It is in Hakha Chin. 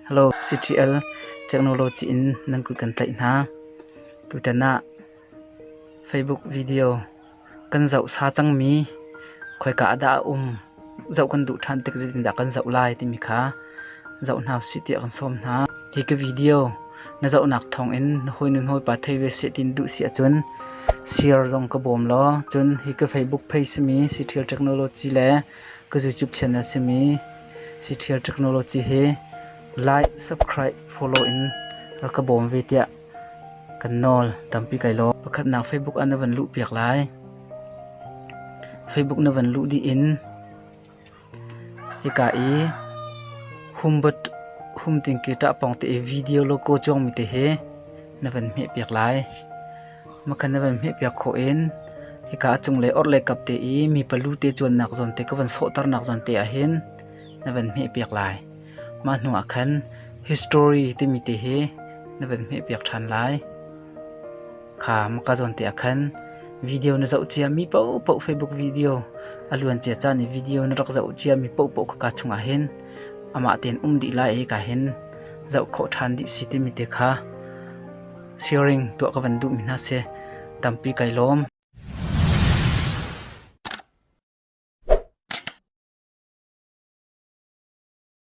Hello, CTL Technology in nan kut kan tlaih hna. Tutan ah Facebook video kan zoh sa cangmi khoika ah dah a um, zoh kan duh ṭhan tik zeitindah kan zoh lai timi kha zoh hna usih tiah kan sawm hna. Hi ka video na zohnak thawngin na hawinu na hawipa thei ve seh ti na duh si ahcun share zong ka bawm law cun hi ka Facebook page simi CTL Technology le ka YouTube channel simi CTL Technology hi like, subscribe, follow in rak ka bawm ve tiah kan nawl. Tampi kai lawm. Pakhatnak Facebook ah na van luh piak lai. Facebook na van luh dih in hika i hum but hum tingki ṭah pawng te i video logo cuangmi te hi na van hmeh piak lai. Makhan na van hmeh piak khawh in hika a cunglei orhlei kap te i mi palu te cuannak zawn te ka van sawhternak zawn te ah hin na van hmeh piak lai. Mah hnu ah khan history timi te hi na van hmeh piak ṭhan lai. Kha maka zawn te ah khan video na zoh ciami paohpaoh Facebook video a luan cia caan i video na rak zoh ciami paohpaoh khaka chungah hin amah tein um dih lai i ka hin zoh khawh ṭhan dih si timi te kha sharing tuah ka van duhmi hna si. Tampi kai lawm.